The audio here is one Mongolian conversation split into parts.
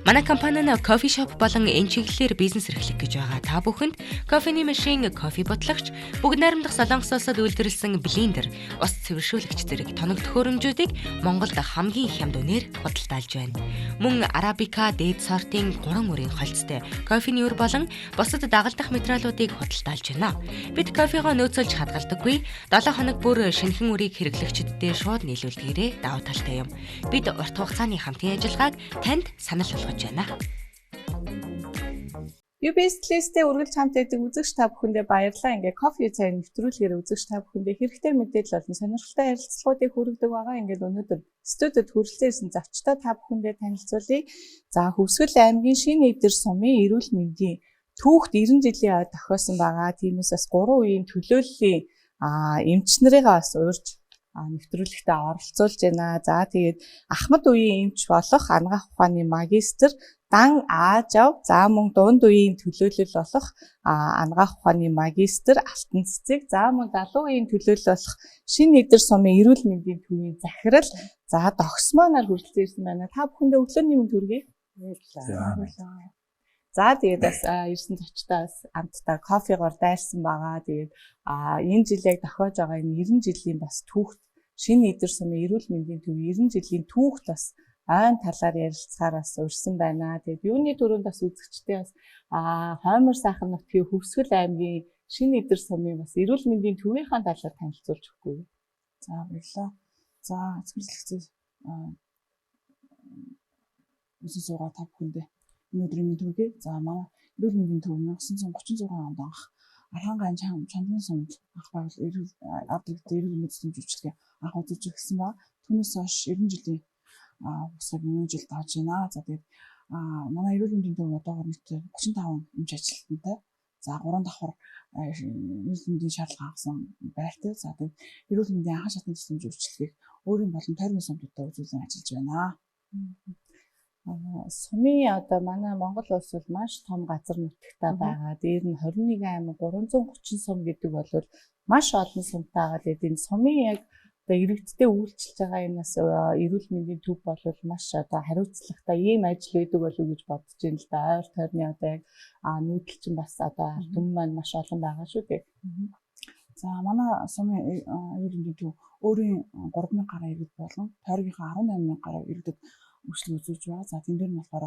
Манай компани нь кофе шоп болон энэ чиглэлээр бизнес эрхлэх гэж байгаа та бүхэнд кофений машин, кофе бутлагч, бүгд найрамдах Солонгос улсад үйлдвэрлэсэн блендер, ус цэвэршүүлэгч зэрэг тоног төхөөрөмжүүдийг Монголд хамгийн хямд үнээр худалдаалж байна. Мөн арабика дээд сортын 3 үрийн холцтой кофений үр болон бусад дагалдах материалуудыг худалдаалж байна. Бид кофегоо нөөцөлж хадгалдаггүй. 7 хоног бүр шинэхэн үрийг хэрэглэгчдэдээ шууд нийлүүлдгээрээ давуу талтай юм. Бид урт хугацааны хамтын ажиллагааг танд санал болгож байна. UBS List-тэй үргэлж хамт байдаг үзэгч та бүхэндээ баярлалаа. Ингээ кофе цай нэвтрүүлгээр үзэгч та бүхэндээ хэрэгтэй мэдээлэл болон сонирхолтой ярилцлагуудыг хүргэдэг байгаа. Ингээд өнөөдөр студид хүрэлцэн ирсэн зочдоо та бүхэндээ танилцуулъя. За, Хөвсгөл аймгийн Шинэ Эдэр сумын эрүүл мэндийн түүхт 90 жилийн ой тохиосон байгаа. Тиймээс бас 3 үеийн төлөөллийн эмч нарыгаа бас урьж нэвтрүүлэгтээ оролцуулж байна. За, тэгээд Ахмад үеийн эмч болох анагаах ухааны магистр Дан Аажав, за мөн дунд үеийн төлөөлөл болох анагаах ухааны магистр Алтан Цэцэг, за мөн залуу үеийн төлөөлөл болох Шинэ Эдэр сумын эрүүл мэндийн төвийн захирал, за, Догсмоо нар хүрэлцэн ирсэн байна. Та бүхэндээ өглөөний мэнд хүргэе. Баярлалаа. За, тэгээд бас ирсэн зочдоо бас амттай кофегоор дайрсан байгаа. Тэгээд энэ жил яг тохиож байгаа энэ 90 жилийн бас түүхт, Шинэ Эдэр сумын эрүүл мэндийн төв 90 жилийн түүхт бас ойн талаар ярилцахаар бас урьсан байна. Тэгээд юуны түрүүнд бас үзэгчдээ бас хоймор сайхан нутгийн Хөвсгөл аймгийн Шинэ Эдэр сумын бас эрүүл мэндийн төвийнхаа талаар танилцуулж өгөхгүй юу? За, баярлалаа. За, эцэрлэгчдээ өсөн суугаа та бүхэндээ өнөөдрийн мэнд хүргэе. За, манай эрүүл мэндийн төв 1936 онд анх Архангайн Чамдын сумд анх байгуул эрүүл ард иргэдийн эрүүл мэндийн төсөмж үйлчилгээ анх үзүүлж эхэлсэн ба түүнээс хойш 90 жилийн бусгыг энэ жил дааж байна. За, тэгээд манай эрүүл мэндийн төв одоогор нийт 35 эмч ажилтнтай. За, 3 давхар эрүүл мэндийн шаардлага хангасан байртай. За, тэгээд эрүүл мэндийн анхан шатны төсөмж үйлчилгээг өөрийн болон тойрны сумдуудад үзүүлэн ажиллаж байна. Сумын одоо манай Монгол улс бол маш том газар нутагтай байгаа. Дээр нь 21 аймаг, 330 сум гэдэг бол маш олон сумтай байгаа. Тэгээд энэ сумын яг одоо иргэдтэй үйлчилж байгаа энэ бас эрүүл мэндийн төв бол маш одоо хариуцлагатай ийм ажил байдаг болов уу гэж бодож байна л да. Ойр тойрны одоо яг нүүдэл чинь бас одоо ард түмэн маань маш олон байгаа шүү дээ. За, манай сумын эрүүл мэндийн төв өөрийн 3000 гаруй иргэд болон тойргийнхаа 18000 гаруй иргэдэд үйлчилгээ үзүүлж байгаа. За, тэн дээр нь болохоор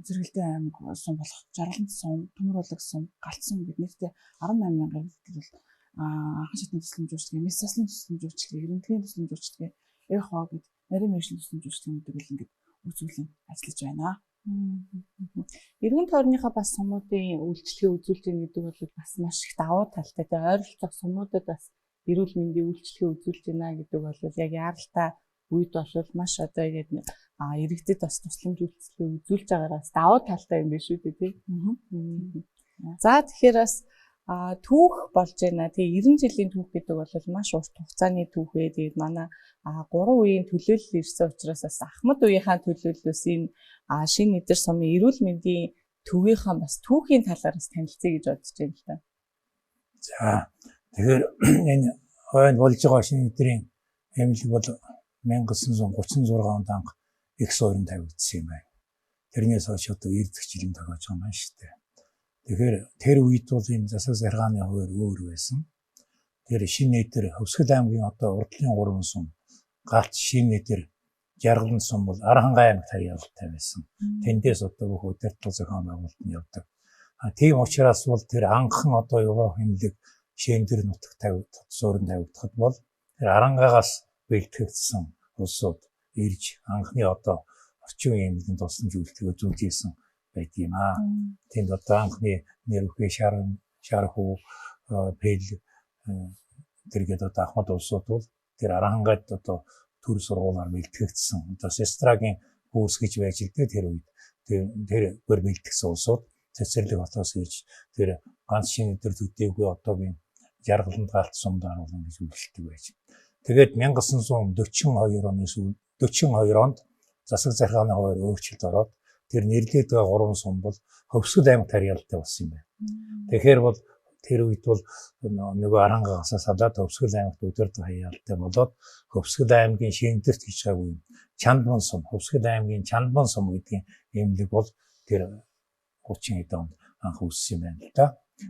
Зэргэлдээ аймаг сум болох Жаргалант сум, Төмөр улаг сум, Галт сум гэд нийтдээ 18000 иргэдэд бол анхан шатны тусламж үйлчилгээ, мэс заслын тусламж үйлчилгээ, эрэмбэгийн тусламж үйлчилгээ, эхо гэд нарийн мэргэжлийн тусламж үйлчилгээнүүдийг л ингээд үзүүлэн ажиллаж байна. Эргэн тойрныхоо бас сумуудын үйлчилгээ үзүүлж байгаа гэдэг бол бас маш их давуу талтай. Тэгээ ойролцоох сумуудад бас эрүүл мэндийн үйлчилгээ үзүүлж байна гэдэг бол яг яаралтай үед бол маш одоо яг иргэдэд бас тусламж үйлчилгээ үзүүлж байгаараас давуу талтай юм биш үү дээ, тий. За, тэгэхээр бас түүх болж байна. Тэгээ 90 жилийн түүх гэдэг бол маш урт хугацааны түүх ээ. Тэгээд манай 3 үеийн төлөөлөл ирсэн учраас бас Ахмад үеийнхаа төлөөллөөс энэ Шинэ Эдэр сумын эрүүл мэндийн төвийнхаа бас түүхийн талаар бас танилцъя гэж бодож байна л да. За, тэгэхээр энэ хойно болж байгаа Шинэ Эдрийн эмнэлэг бол 1936 онд анх их суурин тавигдсан юм байна. Тэрнээс хойш одоо 90 дэх жилийн тохиож байгаа юм байна шүү дээ. Тэгэхээр тэр үед бол энэ засаг захиргааны хуваар өөр байсан. Тэр Шинэ Эдэр Хөвсгөл аймгийн одоо урдлын 3 сум, Галт, Шинэ Эдэр, Жаргалан сум бол Архангай аймагт харьяалалтай байсан. Тэндээс одоо бүх удирдлага зохион байгуулалт нь явдаг. Тийм учраас бол тэр анхан одоо Европ эмнэлэг Шинэ Эдэр нутагт суурин тавигдахад бол тэр Арангаагаас бэлтгэгдсэн улсууд ирж анхны одоо орчин үеийн эмнэлгийн тусламж үйлчилгээ үзүүлж ирсэн байдаг юм аа. Тэнд одоо анхны нэр үхээ шархуу пэл тэргээд одоо Ахмад улсууд бол тэр Архангайд одоо төр сургуулаар бэлтгэгдсэн. Одоо сестрагийн курс гэж байж л дээ тэр үед. Тэр бэлтгэсэн улсууд цэцэрлэг хотоос ирж тэр ганц Шинэ Эдэр төдийгүй одоогийн Жаргаланд, Галт сумд оруулна гэж үйлчлдэг байж. Тэгээд 1942 оны сүүл 42 онд засаг захиргааны хуваар өөрчлөлт ороод тэр нэрлээд байгаа 3 сум бол Хөвсгөл аймагт харьяалалтай болсон юм байна. Тэгэхээр бол Тэр үед бол нөгөө Аранхайгаас салаад Хөвсгөл аймагт удирдах хаяалтай болоод Хөвсгөл аймгийн Шиндэрт гэж байгаагүй юм. Чандман сум, Хөвсгөл аймгийн Чандман сум гэдгийн эмнэлэг бол тэр 30 хэдэн онд анх үүссэн юм байна л да.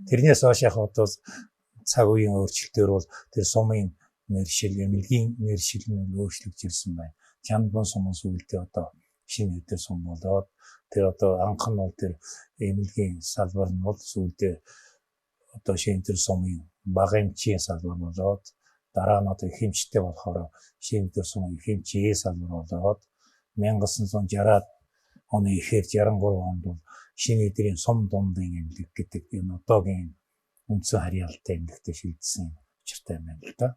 Тэрнээс хойш яг одоо цаг үеийн өөрчлөлтөөр бол тэр сумын нэршил, эмнэлгийн нэршил нь өөрчлөгдөж ирсэн байна. Чандман сум нь сүүлдээ одоо шинэ өдөр сум болоод тэр одоо анх нь бол тэр эмнэлгийн салбар нь бол сүүлдээ одоо Шиндэр сумын бага эмчийн салбар болоод дараа нь одоо хэмжтэй болохоор Шиндэр сумын хэмжээ салбар болоод 1960-аад оны ихээр 63 онд бол шинэ өдрийн сум дундын эмнэлэг гэдэг энэ одоогийн үндсэн харьяалтай эмнэлэгтээ шилжсэн учиртай юм байна л да.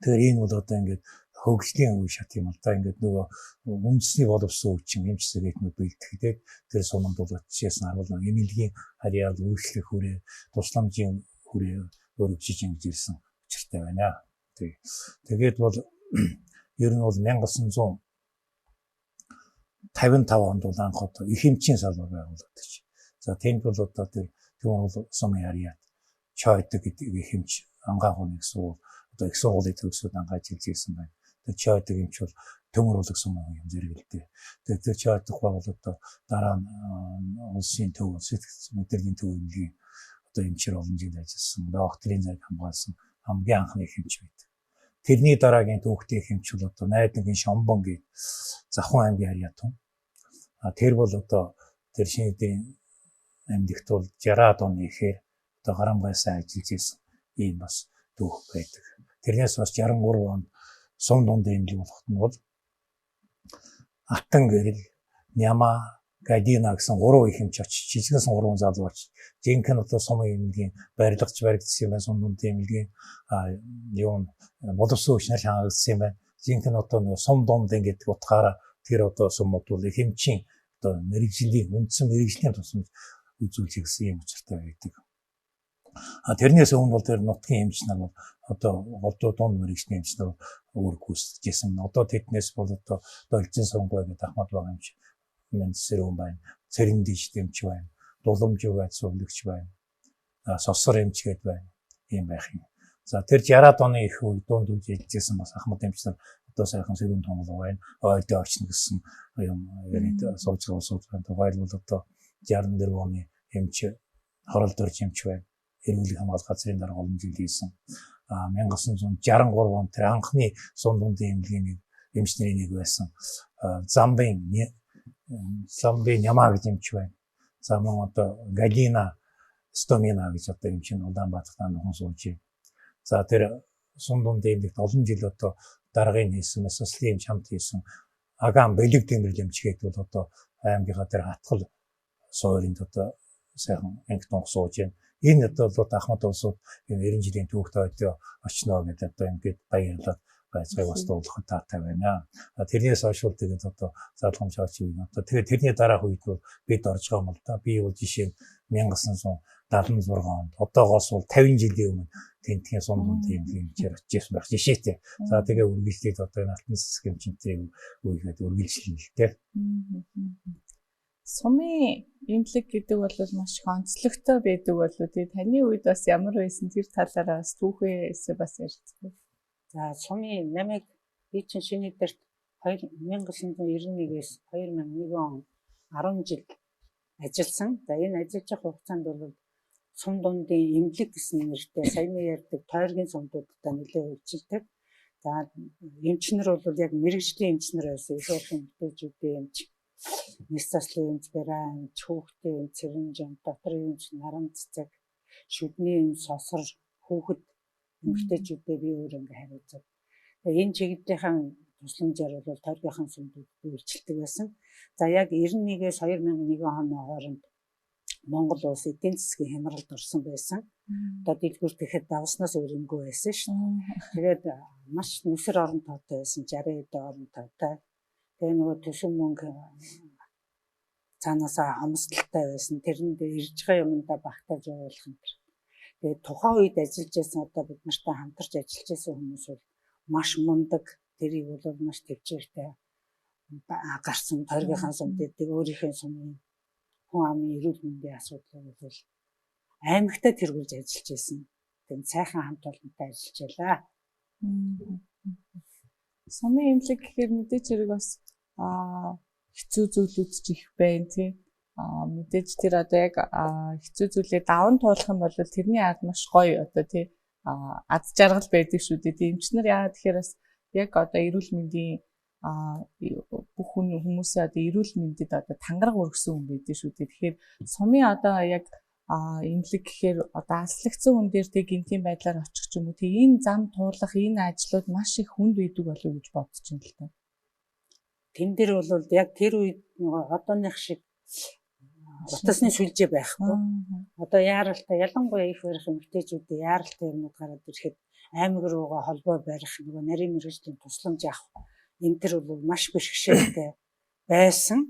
Тэгэхээр энэ бол одоо ингээд хөгжлийн үе шат юм л да. Ингээд нөгөө үндэсний боловсон хүчин эмч сэргээтнүүд бэлтгэдэг тэр суманд бол очижсэн харуул эмнэлгийн харьяал үйлчлэх хүрээ, тусламжийн хүрээ өргөжиж ингэж ирсэн учиртай байна. Тэгээд бол ер нь бол 1955 онд бол анх одоо их эмчийн салбар байгуулагдаж. За тэнд бол одоо тэр Түмэн сумын харьяат Чойдог гэдэг их эмч ангаах нэг сургууль одоо их сургуулийн төгсөөд ангаа ажиллаж ирсэн байна. Тэр Чойдог эмч бол Төмөр улаг сум юм зэрэгэлдээ. Тэгээд тэр Чойдог бол одоо дараа нь улсын төв, сэтгэл мэдрэлийн төв эмнэлгийн одоо эмчээр олон жил ажилласан, докторийн зэрэг хамгаалсан хамгийн анхны их эмч байдаг. Тэрний дараагийн түүхтэй их эмч бол одоо Найднагийн Шомбон гээд Завхан аймгийн харьяат хүн. А тэр бол одоо тэр шинэ үеийн эмнэлэгт бол 60-аад оны ихээр одоо гарамгайсаа ажиллаж исэн ийм бас түүх байдаг. Тэрнээс бас 63 онд сум дунд эмнэлэг болоход нь бол Алтан гэрэл, Няма, Гадина гэсэн гурван их эмч очиж, жижигсэн гурван залуу очиж, жинхэнэ одоо сумын эмнэлгийн барилгач баригдсан юм байна, сум дунд эмнэлгийн юу боловсон хүчнэр хангагдсан юм байна. Жинхэнэ одоо нөгөө сум дундын гэдэг утгаараа тэр одоо сумууд бол их эмчийн одоо мэрэгжлийн үндсэн мэрэгжлийн тусламж үзүүлж ирсэн юм учиртай байдаг. А тэрнээс өмнө бол тэр нутгийн эмч нар бол одоо голдуу дунд мэрэгжлийн эмч нар өөр гүйцэтгэж ирсэн. Одоо тэднээс бол одоо Должин Сунгуй гэдэг Ахмад баг эмч Мэн сэрүүн байна. Цэрэн дийш эмч байна. Дуламж үгээд сувлагч байна. Сосор эмч гээд байна. Ийм байх юм. За тэр 60-аад оны их үе дунд үе ажиллаж бас Ахмад эмч нар одоо сайхан сэрүүн томлоо байна. Ойдоо очно гэсэн юм яриад сууж байгаа улсууд байна. Тухайлбал одоо 64 оны эмч хоролдорч эмч байна. Эрүүл хамгаалах газрын дарга олон жил хийсэн. 1963 онд тэр анхны сум дундын эмнэлгийн нэг эмч нарын нэг байсан. Замбын Нямаа гэж эмч байна. За мөн одоо Галина Стомина гэж одоо эмч нь Улаанбаатарт нөхөн сууж байна. За тэр сум дундын эмнэлэгт олон жил одоо даргын хийсэн, суслын эмч хамт хийсэн Аган бэлэг дэмрэл эмч гэдэг бол одоо аймгийнхаа тэр хатгал сууринд одоо сайхан анги тунх сууж байна. Энэ одоо бол Ахмад улсууд энэ 90 жилийн түүхтэй өдөө очно гэдэг одоо ингээд баярлаад байцгааг бас дуулахад таатай байна. Тэрнээс хойш бол тэгээд одоо залгамж авч үе. Одоо тэгээд тэрний дараах үед бол бид орж байгаа юм л да. Би бол жишээ нь 1976 онд одоогоос бол 50 жилийн өмнө тентхийн сум дунд эмнэлгийн эмчээр очиж байсан байх жишээтэй. За тэгээ үргэлжлээд одоо энэ алтан цэцэг эмчинтэй үегээд үргэлжлэнэ л дээ. Сумын эмнэлэг гэдэг бол маш их онцлогтой байдаг болов. Тэгээ таны үед бас ямар байсан тэр талаараа бас түүхээсээ бас ярилцгаа. За сумын намайг би чинь шинэ дэрт 1991-ээс 2001 он 10 жил ажилласан. За энэ ажиллаж явах хугацаанд бол сум дундын эмнэлэг гэсэн нэртэй саяны ярьдаг тойргийн сумдуудтай нэлээд үйлчилдэг. За эмчнэр бол яг мэрэгжлийн эмчнэр байсан. Их их эмэгтэйчүүдийн эмч, мэс заслын эмч, барай эмч, хүүхдийн эмч, цэрэнжин, доторын эмч, наран цэцэг, шүдний эмч, сосор, хүүхэд эмэгтэйчүүдээ би өөр ингээ хариуцав. Тэгээ энэ чиглэлийнхэн тусламжаар бол тойргийнхаа сумдуудад үйлчилдэг байсан. За яг 91-ээс 2001 оны хооронд Монгол улс эдийн засгийн хямралд орсон байсан. Одоо дэлгүүр гэхэд давснаас өөр юмгүй байсан шүү дээ. Тэгээд маш нүсэр орон тоотой байсан, 60 эд орон тоотой. Тэгээ нөгөө төсөв мөнгө цаанаасаа хомсдолтой байсан. Тэрэнд ирж байгаа юмдаа багтааж явуулах юм. Тэгээд тухайн үед ажиллаж байсан одоо бид нартай хамтарч ажиллаж байсан хүмүүс бол маш мундаг. Тэрийг бол маш төвчээртэй гарсан тойргийнхаа сумд гэдэг өөрийнхөө сумын хүн амын эрүүл мэндийн асуудлыг бол аймагтай тэргүүлж ажиллаж байсан. Тэгээд сайхан хамт олонтой ажиллаж байлаа. Сумын эмнэлэг гэхээр мэдээж хэрэг бас хэцүү зүйлүүд ч их байна тий. Мэдээж тэр одоо яг хэцүү зүйлээ даван туулах юм бол тэрний ард маш гоё одоо тий аз жаргал байдаг шүү дээ. Тийм эмчнэр яагаад тэгэхээр бас яг одоо эрүүл мэндийн бүх хүн хүмүүсийн одоо эрүүл мэндэд одоо тангараг өргөсөн хүн байдаг шүү дээ. Тэгэхээр сумын одоо яг эмнэлэг гэхээр одоо аслагдсан хүн дээр тэг гинтийн байдлаар очих ч юм уу. Тэг энэ зам туулах энэ ажлууд маш их хүнд байдаг болов уу гэж бодож байна л та. Тэн дээр бол яг тэр үед нөгөө одооных шиг утасны сүлжээ байхгүй. Одоо яаралтай ялангуяа их барих эмэгтэйчүүдийн яаралтай юмнууд гараад ирэхэд аймаг руугаа холбоо барих нөгөө нарийн мэргэжлийн тусламж авах энэ төр бол маш бэрхшээлтэй байсан.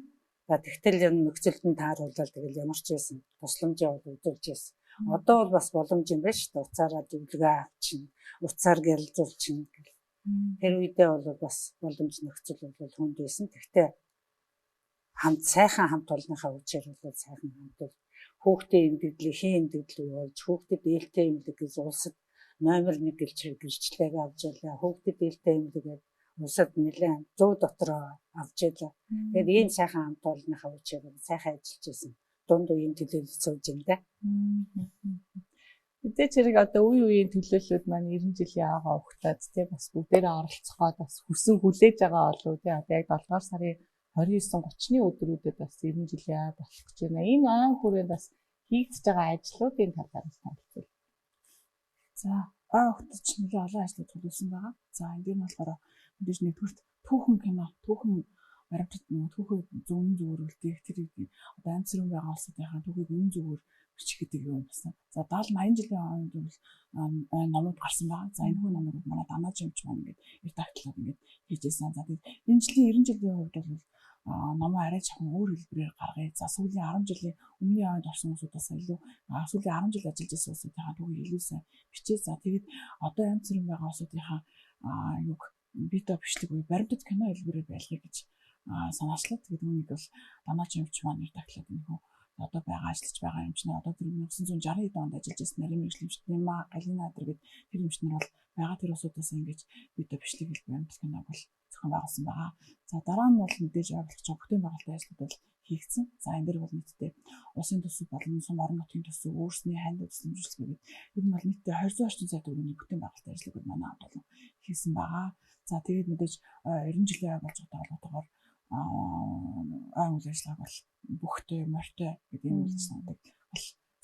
За тэгтэл энэ нөхцөлд нь тааруулаад тэгэл ямар ч байсан тусламжаа бол үзүүлж байсан. Одоо бол бас боломж юм байна шүү дээ. Уцаараа зөвлөгөө авчин, уцаар гялзуулчин гэл. Тэр үедээ бол бас боломж нөхцөл бол хүнд байсан. Тэгтээ хамт сайхан хамт олонныхаа хүчээр бол сайхан хамт бол хүүхдээ эмгэдлээ, хийн эмгэдлээ болж хүүхдэд ээлтэй эмнэлэг гэж улсад номер 1 гэж гэрчлээг авч ялаа. Хүүхдэд ээлтэй эмнэлэг улсад нэлээд 100 дотор авч ялаа. Тэгээд ийм сайхан хамт олонныхаа хүчээр сайхан ажиллаж байсан. Дунд үеийн төлөөлөл сууж юм да. Мэдээч хэрэг одоо үе үеийн төлөөллүүд маань 90 жилийн агаа угтаад тий бас бүгдээрээ оролцоход бас хүсэн хүлээж байгаа болов тий одоо яг 7 дугаар сарын 29 30-ны өдрүүдэд бас 90 жилийн ай болох гэж байна. Энэ айн хүрээнд бас хийгдэж байгаа ажлуудын талаар бас танилцуул. За ай угтаж нэлээд олон ажлууд төлөвлөсөн байгаа. За энэ дээр нь болохоор мэдээж нэгдүгürt түүхэн кино, түүхэн баримтат нөгөө түүхийг зөв зүгээр үлдээх тэр одоо амьд сэрүүн байгаа улсуудынхаа түүхийг үнэн зүгээр бичих гэдэг юм болсон. За 70 80 жилийн онд бол номууд гарсан байгаа. За энэ хүү номыг манай Данаа жимч маань ингээд редактлаад ингээд хийжсэн. За тэгээд энэ жилийн 90 жилийн хувьд бол номоо арай жоохон өөр хэлбэрээр гаргая. За сүүлийн 10 жилийн өмнөний онд орсон хүмүүсээс илүү сүүлийн 10 жил ажиллаж байсан хүмүүсийнхаа түүхийг илүү сайн бичээ. За тэгээд одоо амьд сэрүүн байгаа улсуудынхаа юг видео бичлэг буюу баримтат кино хэлбэрээр байлгая гэж санаачлаа. Тэгээд үүнийг бол Данаа жимч маань редактлаад энэ хүү одоо байгаа ажиллаж байгаа эмч нар одоо тэр 1960 онд ажиллаж байсан нарийн мэргэжлийн эмч Нима Галина тэр гээд тэр эмч нар бол байгаа тэр улсуудаас ингэж видео бичлэг хэлбэр баримтат киног бол зохион байгуулсан байгаа. За дараа нь бол мэдээж ойлгож байгаа бүтээн байгуулалтын ажлууд бол хийгдсэн. За энэ дэр бол нийтдээ улсын төсөв болон сум орон нутгийн төсөв, өөрсний ханд төслөмжлөлт гээд ер нь бол нийтдээ 200 орчим сая төгрөгийн бүтээн байгуулалтын ажлыг бол манай хамт олон хийсэн байгаа. За тэгээд мэдээж 90 жилийн ай болж байгаатай холбоотойгоор айн үйл ажиллагааг бол бүхтэй, морьтой гэдэг ийм үйл ажиллагааг бол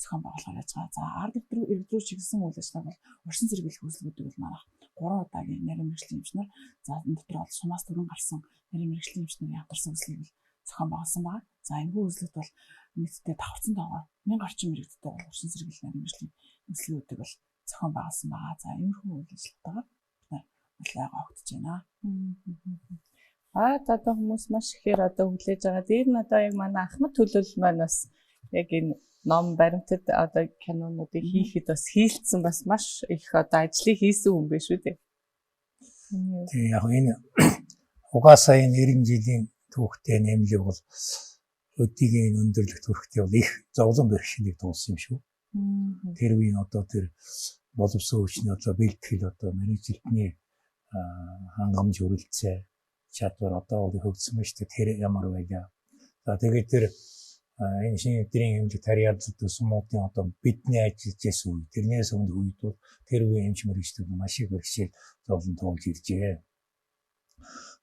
зохион байгуулахаар яаж байгаа. За ард иргэд рүү чиглэсэн үйл ажиллагааг бол урьдчилан зэрэглэх үйлсүүдийг бол манайх 3 удаагийн нарийн мэргэжлийн эмч нар за энэ дотор бол сумаас түрэн гарсан нарийн мэргэжлийн эмч нарын хамтарсан үзлийг бол зохион байгуулсан байгаа. За энэхүү үзлэгт бол нийтдээ давхарцсан тоогоор 1000 орчим иргэдтэй бол урьдчилан зэрэглэх нарийн мэргэжлийн үзлэгүүдийг бол зохион байгуулсан байгаа. За иймэрхүү үйл ажиллагаагаар бид нар бол айгаа огтж байна. Аа одоо хүмүүс маш ихээр одоо хүлээж байгаа. Дээр нь одоо яг манай Ахмад төлөөлөл маань бас яг энэ ном баримтат одоо кинонуудыг хийхэд бас хийлцсэн бас маш их одоо ажлыг хийсэн хүн биш үү дээ. Тийм яг энэ угаасаа энэ 90 жилийн түүхтэй нэмлэг бол өдигийн өндөрлөх төрхтэй бол их зовлон бэрхшээлийг туулсан юм шүү. Тэр үеийн одоо тэр боловсон хүчний одоо бэлтгэл одоо мэргэжилтний хангамж өрөлдсөө чадвар одоо бол хөгжсөн байна шүү дээ. Тэр ямар байлаа. За тэгээд тэр энэ шинэ өдрийн эмнэлэг тариалдаг сумуудын одоо бидний ажиллаж байсан үе тэрнээс өмнөх үед бол тэр үеийн эмч мэргэжлүүд маш их бэрхшээл зовлон туулж иржээ.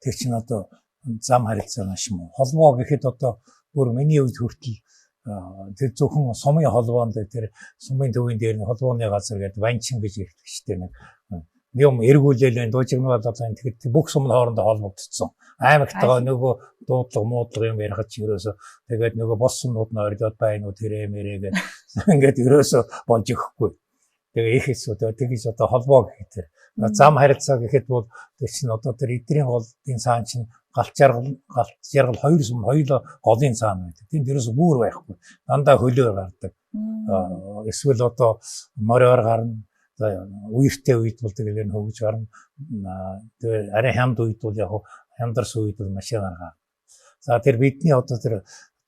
Тэр чинь одоо зам харилцаа маш муу. Холбоо гэхэд одоо бүр миний үед хүртэл тэр зөвхөн сумын холбоонд тэр сумын төвийн дээр нь холбооны газар гэдэг ванчин гэж эрхлэгчтэй нэг юм эргүүлээл энэ дуужигнал болоо тэгэхэд бүх сум нь хоорондоо холбогдсон. Аймагтайгаа нөгөө дуудлага муудлага юм ярихад ч ерөөсөө тэгээд нөгөө бос сумнууд нь орилоод байна уу тэрэ мэрэ гэдэг ингээд ерөөсөө болж өгөхгүй. Тэгээ их хэцүү. Тэгэж одоо холбоо гэхэд тэр зам харилцаа гэхэд бол тэр чинь одоо тэр эдрийн голын цаан чинь галт жаргал хоёр сум хоёулаа голын цаана байдаг. Тэнд ерөөсөө үүр байхгүй. Дандаа хөлөөр гардаг. Эсвэл одоо мориор гарна. За үертэй үед бол тэгэл энэ хөгж гарна. Тэгээ арай хямд үед бол яг хямдарсан үед бол машинаар гарна. За тэр бидний одоо тэр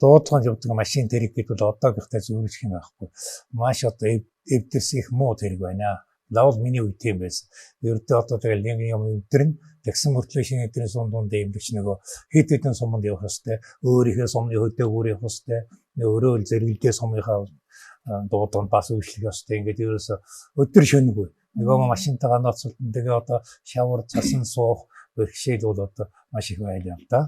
Дуудлаганд явдаг машин тэрэг гэдэг бол одоогийнхтай зөрүүлэх юм байхгүй. Маш одоо эвдэрсэн их муу тэрэг байна. Лавл миний үед тийм байсан. Ердөө одоо тэгэл нэг юм эвдэрнэ. Тэгсэн мөртлөө шинэ эдрийн сум дунд эмдэгч нөгөө хэд хэдэн суманд явах хэвээр, өөрийнхөө сумны хөдөөгөр явах хэвээр, өөрөө л зэрэгэлдээ сумынхаа дуудлаганд бас үйлчлэх ёстой. Ингээд ерөөсө өдөр шөнөгүй нөгөө машинтайгаа ноцолтон тэгээ одоо шавар цасан суух бэрхшээл бол одоо маш их байлаа л да.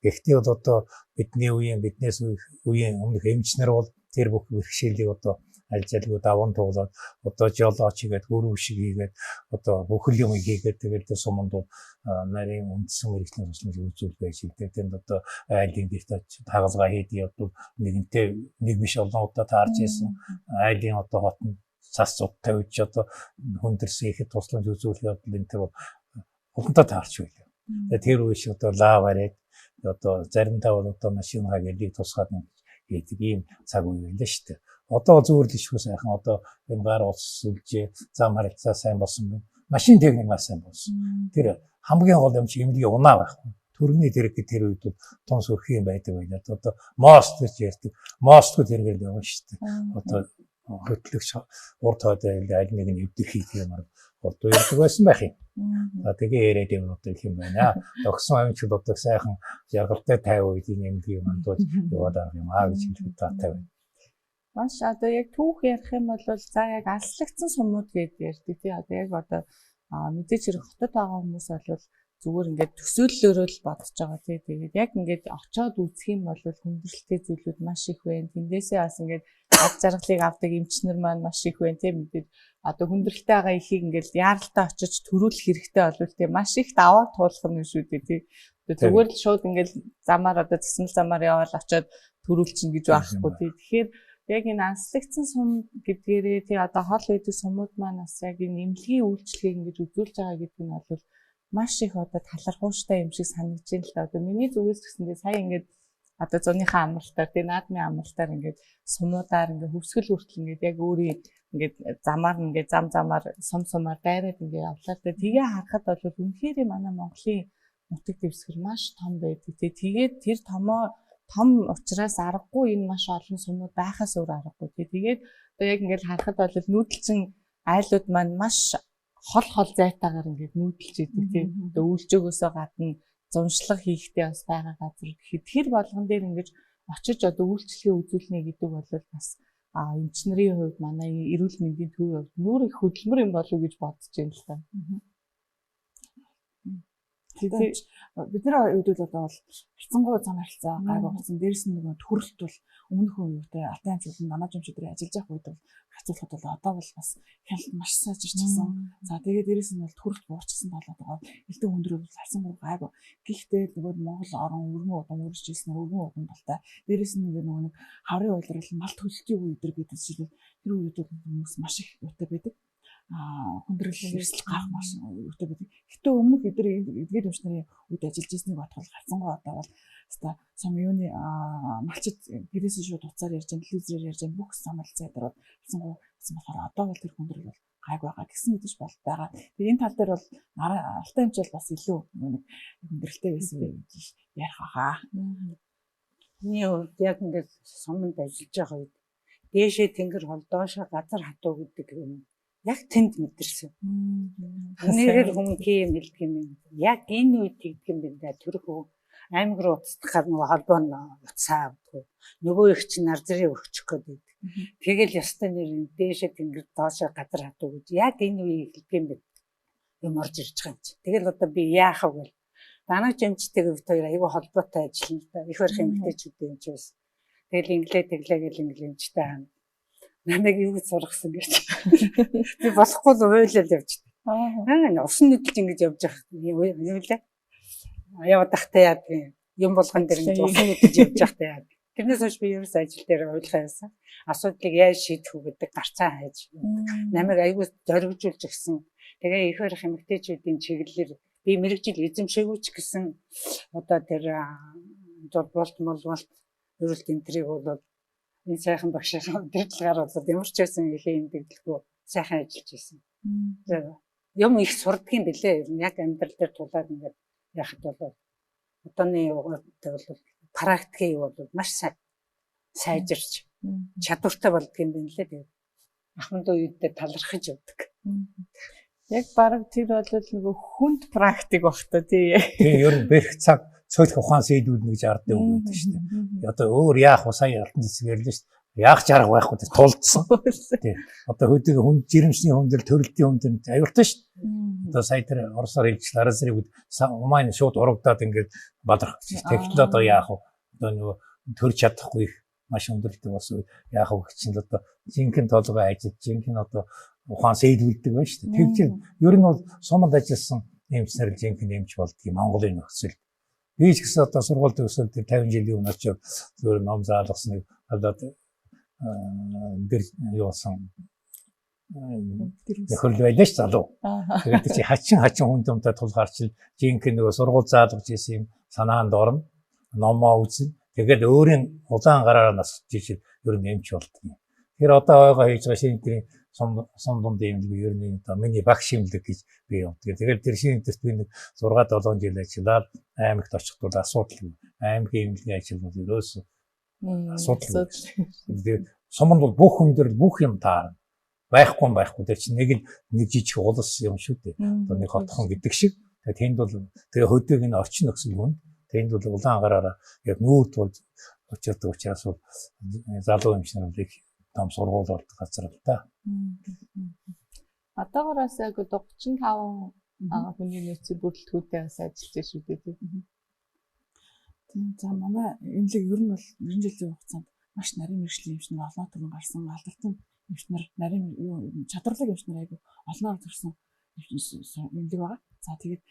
Гэхдээ бол одоо бидний үеийн биднээс үеийн өмнөх эмчнэр бол тэр бүх бэрхшээлийг одоо аль залгүй даван туулаад одоо жолооч хийгээд гөрөв шиг хийгээд одоо бүхэл юм хийгээд тэгээд суманд бол нарийн үндсэн мэргэжлийн тусламж үзүүл байж илдэг. Тэнд одоо айлын гэрт тагалгаа хийдэг явдал нэгэнтээ нэг биш олон удаа таарч ирсэн. Айлын одоо хотод цас зуд тавьж одоо хүндэрсэн ихэд тусламж үзүүлэх явдал энэ тэр хулгантаа таарч байлаа. Тэгээд тэр үе шиг одоо лав бариад одоо заримдаа бол одоо машингаа гэлийг тусгаад хийдэг ийм цаг үе байлаа шүү дээ. Одоо зүгээр л ишгүй сайхан одоо энэ гар улс сүлжээ зам харилцаа сайн болсон байна. Машин техник маш сайн болсон. Тэр хамгийн гол юм чи эмнэлгийн унаа байхгүй. Төрний тэрэг гэх тэр үед бол тун сөрхий юм байдаг байлаа. Одоо мост гэж ярьдаг. Мостгүй тэргээр л явна шүү дээ. Одоо хөтлөгч урд хойд аль нэг нь эвдэрх хийх юмар болдоо ярьдаг байсан байх юм. За тэгээ яриад юм одоо их юм байна. Тогсон амжилт одоо сайхан жаргалтай 50 үед энэ эмнэлгийн мандууд яваад байгаа юм аа гэж хэлэхэд таатай байна. Маш одоо яг түүх ярих юм бол за яг алслагдсан сумууд гэдээ ярьдаг тий. Одоо яг одоо мэдээж хэрэг хотод байгаа хүмүүс бол зүгээр ингээд төсөөллөөрөө л бодож байгаа тий. Тэгээд яг ингээд очиод үзэх юм бол хүндрэлтэй зүйлүүд маш их байна. Тэндээсээ бас ингээд ад жаргалыг авдаг эмчнэр маань маш их байна тий. Мэдээж одоо хүндрэлтэй байгаа ихийг ингээд яаралтай очиж төрүүлэх хэрэгтэй болвол тий маш их даваа туулах нь шүү дээ тий. Зүгээр л шууд ингээд замаар одоо засмал замаар яваал очиод төрүүлчин гэж байхгүй тий. Тэгэхээр яг энэ анслагдсан сум гэдгээрээ тий одоо хол байдаг сумууд маань бас яг энэ эмнэлгийн үйлчлэгийг ингэж үзүүлж байгаа гэдэг нь бол маш их одоо талархууштай юм шиг санагдаж байна л да. Одоо миний зүгээс гэсэндээ сая ингээд одоо зуныхаа амралтаар тий наадмын амралтаар ингээд сумуудаар ингээд хөвсгөл хүртэл ингээд яг өөрийн ингээд замаар ингээд зам замаар сум сумаар дайраад ингээд явлаа. Тэгээ харахад бол үнэхээр манай Монголын нутаг дэвсгэр маш том байдаг тий. Тэгээд тэр томоо том учраас аргагүй энэ маш олон сумууд байхаас өөр аргагүй тий. Тэгээд одоо яг ингээд харахад бол нүүдэлчин айлууд маань маш хол хол зайтаагаар ингээд нүүдэлж идэг тий. Одоо үйлчөөгөөсөө гадна зуншлага хийхдээ бас байгаа газар гэхэд тэр болгон дээр ингэж очиж одоо үйлчлэгээ үзүүлнэ гэдэг бол бас эмч нарын хувьд манай эрүүл мэндийн төвийн хувьд нүүр их хөдөлмөр юм болов уу гэж бодож байна л та. Бид нар үед бол одоо бол харьцангуй зам харилцаа гайгүй болсон. Дээрэс нь нөгөө төрөлт бол өмнөх үетэй алтай амжуулан манаж амж өдрөө ажиллаж явах үед бол харьцуулахад бол одоо бол бас хяналт маш сайжирчихсан. За тэгээд дээрэс нь бол төрөлт буурчихсан болоод байгаа. Элдэн өндөр бол харьцангуй гайгүй. Гэхдээ нөгөө Монгол орон өргөн удам үргэлжилсэн өргөн удам талтай. Дээрэс нь нөгөө нэг хаврын улирал мал төлөлтийн үе өдр гэдэг жишээлбэл тэр үед бол хүмүүс маш их юутай байдаг хүндрэл эрсдэл гарах маш үүтэй байдаг. Гэтэ өмнөх эдгээр эмч нарын үед ажиллаж ирснийг бодоход харьцангуй одоо бол хэвээ сум юуны малчид гэрээсээ шууд утсаар ярьж байгаа, телевизээр ярьж байгаа бүх самалцаа дээр бол харьцангуй гэсэн болохоор одоо бол тэр хүндрэл бол гайг байгаа гэсэн мэдээж бол байгаа. Тэгээ энэ тал дээр бол алтай эмч бол бас илүү нэг хүндрэлтэй байсан гэж ярих хаа. Миний хувьд яг ингээд суманд ажиллаж байгаа үед дээшээ тэнгэр хол доошоо газар хатуу гэдэг юм яг тэнд мэдэрсэн. Нэрээр хүн тийм хэлдэг юм. Яг энэ үед тэгдэг юм байна да. Төрөх аймаг руу уцдахаар нөгөө холбоо нь уцаа авдаггүй. Нөгөө их чинь нар зэрэг өгчих гээд байдаг. Тэгэл ёстой нэр дээшээ тэнгэр доошоо газар хатуу гэж яг энэ үеийг хэлдэг юм байна. Юм орж ирж байгаа юм чи. Тэгэл одоо би яах вэ гэл. Данаач эмчтэйг бид хоёр айгүй холбоотой ажиллана л да. Их барих эмэгтэйчүүд юм чи байсан. Тэгэл инглээ тэглээ гэл инглээ эмчтэй хаана. Намайг юу гэж сургасан гэж. Би болохгүй л уйлал явж. Аа усан нүдэлж ингэж явж явах юм лээ. Яваад тахтай яадаг юм болгон дээр ингэж усан нүдэлж явж явахтай яадаг. Тэрнээс хойш би ерөөс ажил дээр уйлахаа байсан. Асуудлыг яаж шийдэх үү гэдэг гарцаа хайж. Намайг айгүй зоригжуулж өгсөн. Тэгээ их барих эмэгтэйчүүдийн чиглэлээр би мэрэгжил эзэмшээгүй ч гэсэн одоо тэр зурболт молволт эрүүлт энтрийг бол энэ сайхан багшийн удирдлагаар бол ямар ч байсан их эмдэглэхгүй сайхан ажиллаж байсан. Юм их сурдгийн билээ. Ер нь яг амьдрал дээр тулаад ингээд яхад бол одооны юугаар бол практикийн юу бол маш сайн. Сайжирч чадвартай болдго юм байна лээ. Тэгээд ахмад үедээ талархаж явдаг. Яг бараг тэр бол нөгөө хүнд практик баг та тий. Тийм, ер нь бэрх цаг цөлх ухаан сэлүүлнэ гэж ардын үг гэдэг шүү дээ. Одоо өөр яах вэ? Сая алтан цэцэг ярьлаа шүү дээ. Яах жарга байхгүй тулдсан. Тий. Одоо хөдөг хүн жирэмсний хүндэл төрөлтийн хүндэл аюултай шүү дээ. Одоо сая тэр Оросоор хэлж дараа зэрэг умайн шууд урагдаад ингээд бадрах гэж. Тэгтэл одоо яах вэ? Одоо нөгөө төрж чадахгүй их маш өндөрлөдөг бас яах вэ гэж чинь одоо жинхэнэ толгой ажил, жинхэнэ одоо ухаан сэлүүлдэг байна шүү дээ. Тэгж ер нь бол суманд ажилласан эмчнэр жинхэнэ эмч болдгийг Монголын нөхцөл. Би ч гэсэн одоо сургууль төгсөөд 50 жилийн өмнө очиж зөвөр ном заалгасан нэг одоо дэр юусан нөхөрлөл байлаа ш залуу. Тэгээд чи хачин хүн юмтай тул гарч жинхэнэ нөгөө сургууль заалгаж исэн юм санаанд орно. Номоо үзнэ. Тэгээд өөрийн улаан гараараа нас жижиг ер нь эмч болдго. Тэгэхээр одоо ойгоо хийж байгаа шинэ төрлийн сум дунд эмнэлэг ер нь одоо миний багш эмнэлэг гэж би явдаг. Тэгээд тэр шинэ төрт би нэг 6 7 жил ажиллаад аймагт очихд бол асуудал. Аймгийн эмнэлгийн ажил бол ерөөсөө асуудал. Тэгээд суманд бол бүх хүн дээр бүх юм таарна. Байхгүй. Тэр чинь нэг л нэг жижиг улс юм шүү дээ. Одоо нэг хотхон гэдэг шиг. Тэгээд тэнд бол тэгээ хөдөг энэ орчин нөхцөл хүн. Тэнд бол улаан гараараа яг нүүр тулж очиод учраас бол залуу эмч нар их том сургууль болдог газар л да. Одоогоороос яг 35 хүний нөөцийн бүрэлдэхүүнтэй бас ажиллаж шүү дээ тийм. Тийм. За манай эмнэлэг ер нь бол 90 жилийн хугацаанд маш нарийн мэргэжлийн эмч нар олноор төрөн гарсан, алдартай эмч нар, нарийн юу чадварлаг эмч нар айгүй олноор төрсөн эмнэлэг байгаа. За тэгээд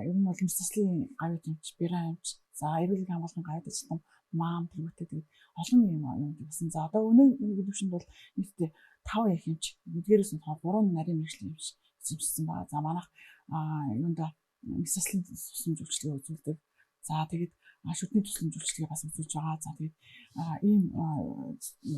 ер нь бол мэс заслын гавьяат эмч, бираа эмч, за эрүүл хамгаалалтын гавьяат ажилтан, маам тэргүүтэй тэгээд олон юм юм гэсэн. За одоо өнөө төвшөнд бол нийтдээ 5 их эмч, эдгээрээс нь 3 нарийн мэргэжлийн эмч эзэмшсэн байгаа. За манайх юунда мэс заслын тусламж үйлчилгээ үзүүлдэг. За тэгээд шүдний тусламж үйлчилгээ бас үзүүлж байгаа. За тэгээд ийм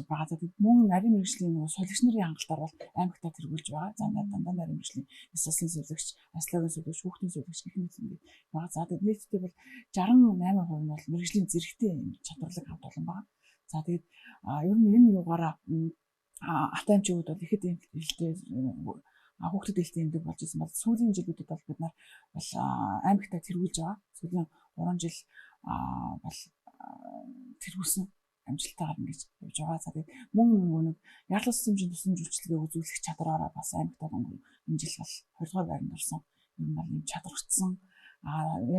байгаа. За тэгээд мөн нарийн мэргэжлийн нөгөө сулигч нарын хангалтаар бол аймагтаа тэргүүлж байгаа. За дандаа нарийн мэргэжлийн мэс заслын сулигч, аслаагийн сулигч, хүүхдийн сулигч гэх мэт ингээд байгаа. За тэгээд нийтдээ бол 68% нь бол мэргэжлийн зэрэгтэй чадварлаг хамт олон байгаа. За тэгээд ер нь энэ юугаараа ата эмчүүд бол ихэд элтэй хүүхдэд элтэй эмнэлэг болж исэн бол сүүлийн жилүүдэд бол бид нар бол аймагтаа тэргүүлж байгаа. Сүүлийн 3 жил бол тэргүүлсэн амжилттайгаар ингэж явж байгаа. За тэгээд мөн нөгөө нэг ярлал тусламжийн тусламж үйлчилгээ үзүүлэх чадвараараа бас аймагтаа энэ жил бол 2 дугаар байранд орсон. Ер нь бол ийм чадварчсан.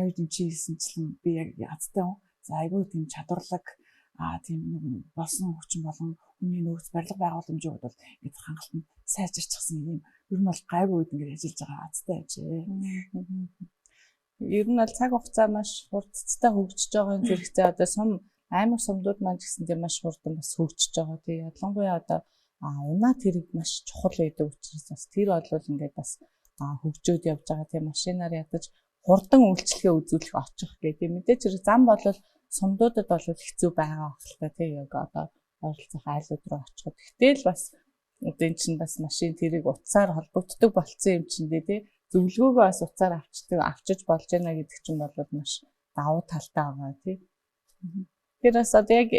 Яг юм чи хэлсэнчлэн би яг азтай хүн. За айгүй тийм чадварлаг тийм нэг болсон хүчин болон хүний нөөц барилга байгууламжийн хувьд бол ингээд хангалт нь сайжирчихсан юм. Ер нь бол гайгүй үед ингээд ажиллаж байгаа азтай ажээ. Ер нь бол цаг хугацаа маш хурдцтай хөгжиж байгаа юм зэрэгцээ одоо сум аймаг сумдууд маань ч гэсэн тийм маш хурдан бас хөгжиж байгаа. Тий ялангуяа одоо унаат хэрэг маш чухал байдаг учраас бас тэр бол ингээд бас хөгжөөд явж байгаа. Тийм машинаар ядаж хурдан үйлчилгээ үзүүлэх очих гэх тийм мэдээч хэрэг зам бол сумдуудад бол хэцүү байгаа байх л та тий яг одоо ойролцоох айлууд руу очиход. Гэтэл бас одоо эн чинь бас машин тэрийг утсаар холбогддог болцсон юм чинь тий зөвлөгөөгөө бас утсаар авчиж болж байна гэдэг чинь бол маш давуу талтай байгаа тий. Тэр бас одоо яг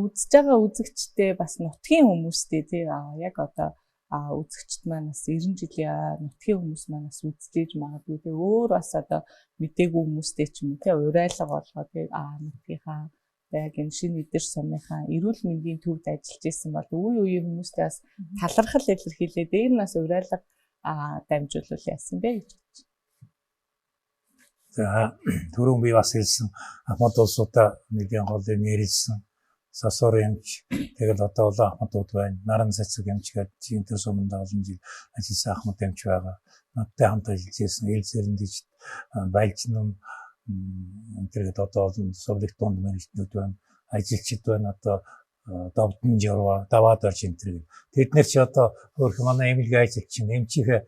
үзэж байгаа үзэгчтэй бас нутгийн хүмүүстэй тий яг одоо үзэгчд маань бас 90 жилийн нутгийн хүмүүс маань бас үзчихэж магадгүй тий өөр бас одоо мдээгүй хүмүүстэй ч юм уу тий урайлга болгоо тий нутгийнхаа яг энэ шинэ эдэр сумынхаа эрүүл мэндийн төвд ажиллаж исэн бол үе үеийн хүмүүстэй бас талархал илэрхийлээ дээр нь бас урайлга дамжуулвал яасан бэ гэж бодож. За түрүүн би бас хэлсэн Ахмад улсуудаа нэгэн голын нэрлсэн сасуур эмч тэгэл одоо улаан ахмадууд байна. Наран цэцэг эмч гэдэг жинтер суманд олон жил ажилласан ахмад эмч байгаа. Надтай хамт ажиллаж байсан эл зэрэндэж байлжнам энэ одоо олон сувлыг дунд мэрэгчнүүд байна. Ажилчид байна. Одоо довдон журва даваад орж энэ төр. Тэд нэр чи одоо хөөрхөн манай эмнэлгийн ажилчин эмчийнхээ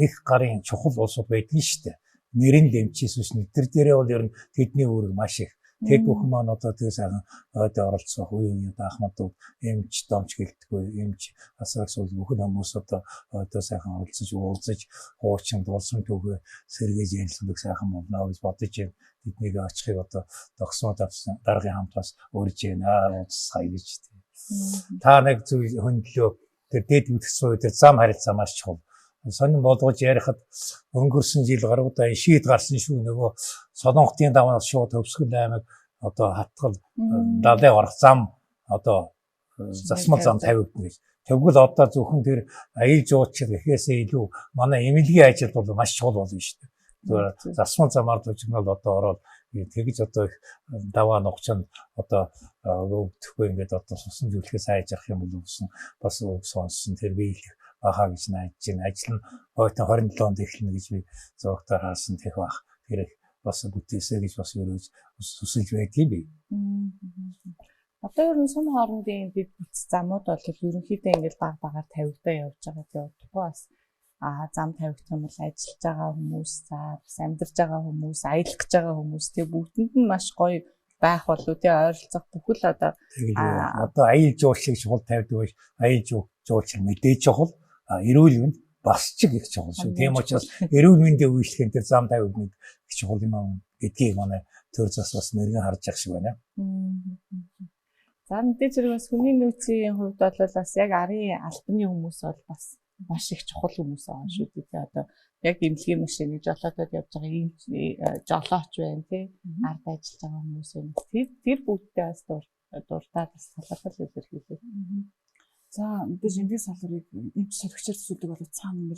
их гарын чухал улсууд байдаг нь шүү дээ. Нэрэн дэмчээс биш тэр дээрээ бол ер нь тэдний үүрэг маш их. Тэд бүхэн маань одоо тэгээ сайхан ойд оролцох үе үеийн ахмадууд эмч домч гэлтгүй эмч асрагс бол бүхэн хүмүүс одоо сайхан оролцож уулзаж хуучин дулсан түүхээ сэргээж ярилцдаг сайхан болно гэж бодож байна. Тэднийг очихыг одоо догсмод авсан даргын хамт бас урьж байна. Уулзцгаая гэж. Та нэг зүйл хөндлөө тэр дээд бүтгсэн үед зам харилцаа маш чухал. Сонин болгож ярихад өнгөрсөн жил гаруудаа шийд гарсан шүү, нөгөө Солонготын давнаас шууд Төвсгөл аймаг одоо хатгал далай гарах зам одоо засмал зам тавигдана гэж. Тэгвэл одоо зөвхөн тэр аялал жуулчлал гэхээсээ илүү манай эмнэлгийн ажил бол маш чухал болно шүү дээ. Зүгээр засмал замаар төвчгнөл одоо ороод тэгж одоо даваа нугчанд одоо өвдөхгүй ингээд одоо сусан зүйлхээс айж авах юм бол гэсэн бас үг сонссон, тэр биелэх баха гэж найдаж байна. Ажил нь ойтон 27 онд эхэлнэ гэж би зурагтаар харсан, тех бах. Тэр бас бүтээсэ гэж бас өрөөж хүсэж байдгийг би. Одоо ер нь сум хоорондын дэд бүтц замууд бол ерөнхийдөө ингээд баг багаар тавигдаа явж байгаа. Тэгээ удахгүй бас зам тавигдах юм бол ажиллаж байгаа хүмүүс, за бас амьдарч байгаа хүмүүс, аялах гэж байгаа хүмүүс тэгээ бүгдэнд нь маш гоё байх болов тий, ойролцоох бүхэл одоо одоо аялал жуулчлалыг чухал тавьдаг байж, аялал жуулчлал мэдээж чухал, эрүүл мэнд бас ч их чухал шүү. Тийм учраас эрүүл мэндийн үйлчлэгийн тэр зам тавигдана их чухал юм гэдгийг манай төр зас бас мэрэгэн харж явах шиг байна. За мэдээж хэрэг бас хүний нөөцийн хувьд бол бас яг арын албаны хүмүүс бол бас маш их чухал хүмүүс байгаа шүү дээ. Одоо яг эмнэлгийн машины жолоодод явж байгаа ийм жолооч байна тий. Ард ажиллаж байгаа хүмүүс байна. Тэр бүгдтэй бас дуртаад бас талархал илэрхийлээ. За мэдээж эмнэлгийн салбарыг эмч соригчаар төсөөлдөг бол цаана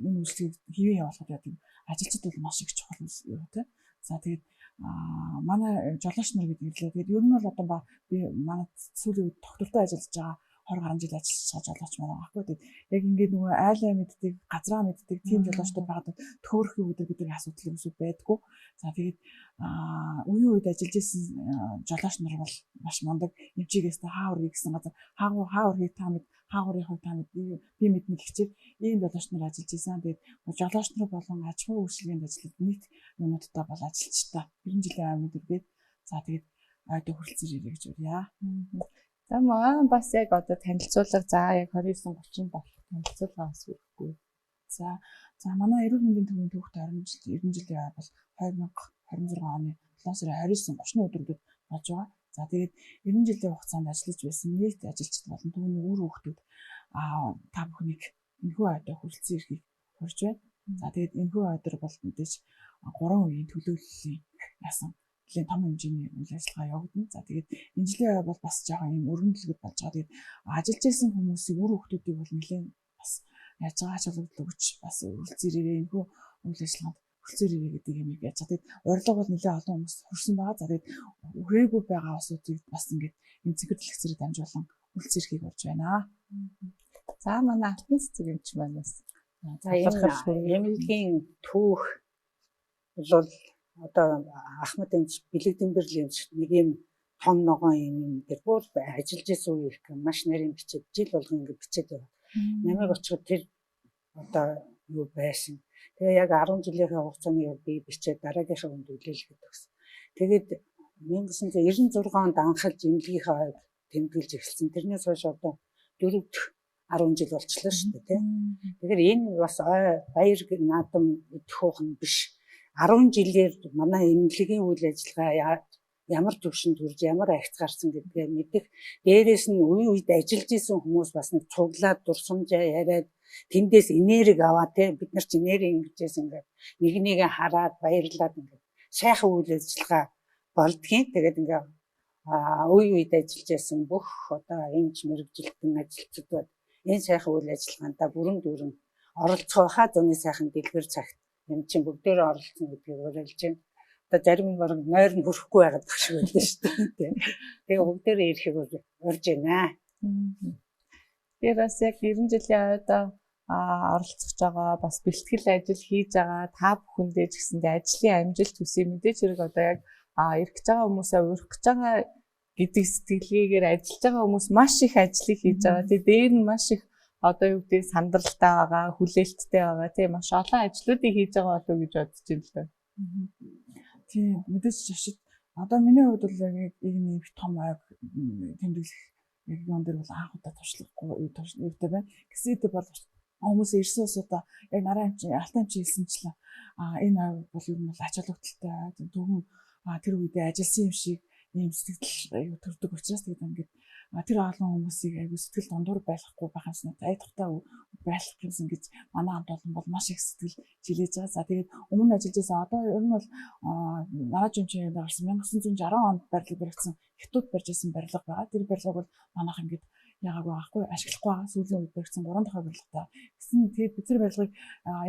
энэ үйлчлэгийг хэвээ явуулахад яадаг ажилчид бол маш их чухал юу тий. За тэгээд манай жолооч нар гэдэг ирлээ. Тэгээд ер нь бол одоо би манай сүүлийн үед тогтвортой ажиллаж байгаа 20 гаруй жил ажиллаж байгаа жолооч манай байхгүй. Тэгээд яг ингээд нөгөө айлаа мэддэг, газраа мэддэг тийм жолоочтой байгаад төөрөх юу гэдэг бидний асуудал юусоо байдгүй. За тэгээд үеийн үед ажиллаж исэн жолооч нар бол маш мундаг. Эмчигээс та хаа үргийг гэсэн газар хаа үргийг та мэд, хаа үрийнхыг та мэд, би мэднэ гихчээр ийм жолооч нар ажиллаж исэн. Тэгээд жолооч нар болон аж ахуйн үйлчилгээнд ажиллаад нийт юмнуудтай бол ажилчтай 90 жилийн амид үргээд за тэгээд ойдоо хүрэлцээр ирээ гэж урья. За маа бас яг одоо танилцуулга за яг 29 30 болох танилцуулга бас өрөхгүй. За манай эрүүл мэндийн төвийн түүхт 20 жил 90 жилийн бол 2026 оны 7 сарын 29 30-ны өдрүүдэд болж байгаа. За тэгээд 90 жилийн хугацаанд ажиллаж байсан нийт ажилчид болон түүний үр хүүхдүүд та бүхнийг энэхүү ойдоо хүрэлцэн ирэхийг урьж байна. За тэгээд энэхүү ойдор бол мэдээж 3 үеийн төлөөллийн ясан нэлээд том хэмжээний үйл ажиллагаа явагдана. За тэгээд энэ жилийн ой бол бас жоохон юм өргөн дэлгэр болж байгаа. Тэгээд ажиллаж исэн хүмүүсийг үр хүүхдүүдийг бол нэлээд бас яаж байгаа ач холбогдол өгч бас үргэлжлэн ирээрээ энэхүү үйл ажиллагаанд хүрэлцээр ирээ гэдэг юм яаж байгаа. Тэгээд урилга бол нэлээд олон хүмүүс хүрсэн байгаа. За тэгээд хүрээгүй байгаа улсуудыг бас ингээд энэ цэгэр дэлгэцээр дамжуулан үргэлжлэн ирэхийг урьж байна. За манай алтан цэцэг эмч маань бас за энэ эмнэлгийн түүх бол одоо Ахмад эмч, Бэлэг Дэмбэрл эмч нэг юм том ногоон юм дээр бүр ажиллаж исэн үе их маш нарийн бичээд жил болгон ингэ бичээд байгаа. Намайг очиход тэр одоо юу байсан. Тэгээ яг 10 жилийнхээ хугацааны яг би бичээд дараагийнхаа хүнд үлээлгэхэд өгсөн. Тэгээд 1996 онд анхалж эмнэлгийнхээ ойг тэмдэглэж эхэлсэн. Тэрнээс хойш одоо 4 дахь 10 жил болчихлоо шүү дээ, тийм. Тэгэхээр энэ бас ой баяр наадам идэх нь биш. 10 жилээр манай эмнэлгийн үйл ажиллагаа ямар түвшинд хүрж, ямар агц гарсан гэдгээ мэдэх. Дээрээс нь үе үед ажиллаж исэн хүмүүс бас нэг цуглаад дурсамжаа яриад тэндээс энерги аваа, тийм. Бид нар ч энерги ингэжсэн ингээд нэг нэгэ хараад баярлаад ингээд сайхан үйл ажиллагаа болдгийн. Тэгээд ингээд үе үед ажиллаж исэн бүх одоо эмч мэргэжилтэн ажилчдад энэ сайхан үйл ажиллагаанд бүрэн дүүрэн оролцох хаа зуны сайхан дэлгэр цагт юм чинь бүгдээрээ оролцсон гэдгийг уриалж байна. Одоо зарим нь бараг нойр нь хүрэхгүй байгаад тах шиг байлаа шүү дээ. Тэгээ бүгдээрээ ирэхийг урьж байна. Тэгэхээр бас яг 90 жилийн ойдоо оролцож байгаа, бас бэлтгэл ажил хийж байгаа та бүхэндээ ч гэсэндээ ажлын амжилт хүсье. Мэдээж хэрэг одоо яг ирэх гэж байгаа хүмүүсээ урих гэж байгаа гэдэг сэтгэлгээгээр ажиллаж байгаа хүмүүс маш их ажлыг хийж байгаа. Тэгээ дээр нь маш их одоо юу гэдэг сандралтай байгаа, хүлээлттэй байгаа, тийм маш олон ажлуудыг хийж байгаа болов уу гэж бодож байна л да. Тийм, мэдээж жашид Одоо миний хувьд бол яг ийм их том ойг тэмдэглэх яг юм дээр бол анх удаа туршлагагүй юутай байна. Гэсэн хэдий бол хүмүүс ирсэн усудаа яг нарийн эмчин, алтан эмчин хэлсэнчлэн энэ ой бол ер нь бол ач холбогдолтой төвхөн тэр үедээ ажилласан юм шиг ийм сэтгэл юу төрдөг учраас тэгээд ингээд тэр олон хүмүүсийг айгу сэтгэл дундуур байлгахгүй байх юмсан айдахтай байх юмсан гэж манай хамт олон бол маш их сэтгэл жилээж байгаа. За тэгээд өмнө ажиллаж байсан одоо ер нь бол Нарааж эмчийн гарсан 1960 онд барилга баригдсан хятад барьж исэн барилга байгаа. Тэр барилгыг бол манайх ингээд яагааг байгаа хгүй ашиглахгүй байгаа. Сүүлийн үед баригдсан 3 дахь барилгатай. Гэсэн тэгээд бид тэр барилгыг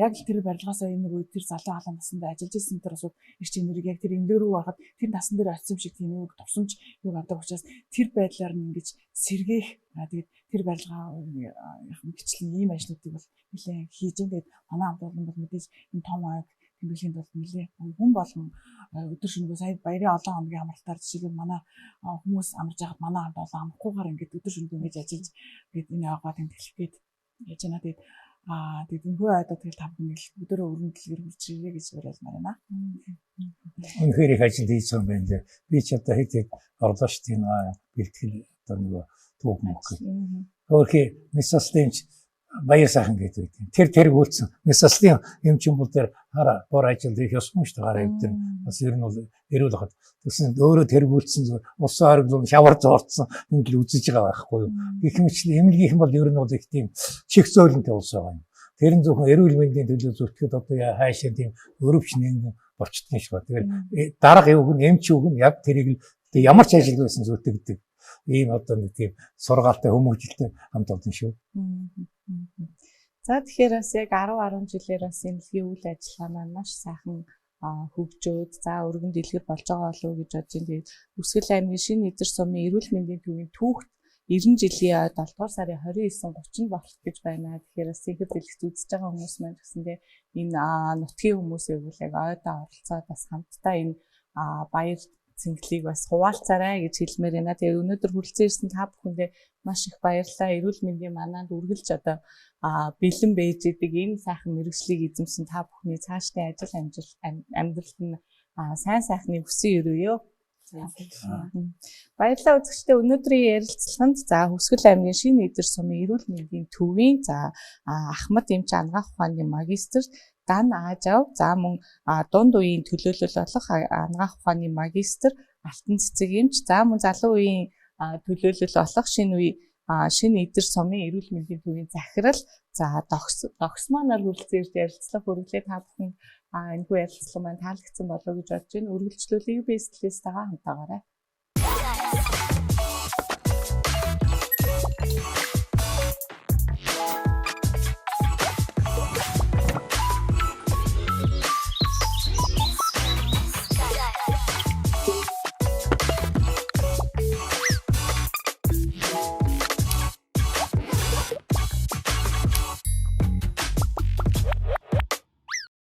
яг л тэр барилгаасаа энэ нэг үед тэр залуу халуун насанд ажиллаж исэн тэр усууд ирч нэрийг яг тэр эмнэлэг рүү ороход тэр насан дээр очсон юм шиг тийм юу тусамж юу авдаг учраас тэр байдлаар нь ингэж сэргээх тэгээд тэр барилгаа гिचлэн ийм ажлуудыг бол нэлээд хийж гэн. Тэгээд манай хамт олон бол мэдээж энэ том ойг тэмдэглэхийн тулд нэлээ хүн болгон өдөр шөнөгүй сая баярын олон хоногийн амралтаар жишээлбэл манай хүмүүс амарч байхад манай хамт олон амрахгүйгээр ингээд өдөр шөнөгүй ингэж ажиллаж ингээд энэ ойгоо тэмдэглэх гээд яаж байна. Тэгээд тэгээд энэ хүү ойдоо тэгэл та бүхэн л өдөрөө өргөн дэлгэр хүрч ирээ гэж уриалмаар байна. Үнэхээр их ажил хийж байгаа юм байна лээ. Би ч одоо хэд хэд орлоо шүү дээ энэ бэлтгэл одоо нөгөө түүх мөх. Өөрхий мэс аслын баяр сайхан гэдэг юм. Тэр тэрг үлдсэн. Мэс аслын юм чинь бол тэр хараа бор ажил хийх ёсгүй шүү дээ гараа өвдөр. Бас ер нь бол эрүүл хад. Тэгсэн өөрөө тэрг үлдсэн усан хориглон шавар зоорцсон энд л үзэж байгаа байхгүй юу. Гэх мэтлэн эмнэлгийнхэн бол ер нь бол их тийм чих зөөлөнтэй улс байгаа юм. Тэр нь зөвхөн эрүүл мэндийн төлөө зүтгэхэд одоо хайшаа тийм өрөвч нэнгэн болчдсон шүү. Тэгэхээр дарга юуг нь эмч юуг нь яг тэрийг л ямар ч ажил байсан зүтгэдэг. Ийм одоо нэг тийм сургаалтай хүмүүжлэлтэй хамт олон шүү. За тэгэхээр бас яг 10 10 жилээр бас эмнэлгийн үйл ажиллагаа маань маш сайхан хөгжөөд за өргөн дэлгэр болж байгаа болов уу гэж бодож байна. Тэгээд Үсгэл аймгийн шинэ эзэр сумын эрүүл мэндийн төвийн түүхт 90 жилийн ой 7 дугаар сарын 29 30-нд болох гэж байна. Тэгэхээр бас ихэр дэлгэц үзэж байгаа хүмүүс маань гэсэндээ энэ нутгийн хүмүүсийг үл яг ойдоо оролцоод бас хамтдаа энэ баяр цэнгэлийг бас хуваалцаарай гэж хэлмээр байна. Тэгээд өнөөдөр хүрэлцэн ирсэн та бүхэндээ маш их баярлалаа. Эрүүл мэндийн манаанд үргэлж одоо бэлэн байж идэг энэ сайхан мэргэжлийг эзэмсэн та бүхний цаашдын ажил амьдралд нь сайн сайхны хүсэн өрөөё. Баярлалаа үзэгчдээ өнөөдрийн ярилцлаганд за Хүсгэл аймгийн шинэ эдэр сумын эрүүл мэндийн төвийн за Ахмад эмч анагаах ухааны магистр Дан Аажав за мөн дунд үеийн төлөөлөл болох анагаах ухааны магистр Алтан цэцэг эмч за мөн залуу үеийн төлөөлөл болох шинэ үе шинэ эдэр сумын эрүүл мэндийн төвийн захирал за догсмаанаар хүрэлцэн ирж ярилцлага хүргэлээ. Та бүхэн энэхүү ярилцлага маань таалагдсан болов уу гэж бодож байна. Үргэлжлүүлээ UBS телевизтэйгээ хамтаагаарай.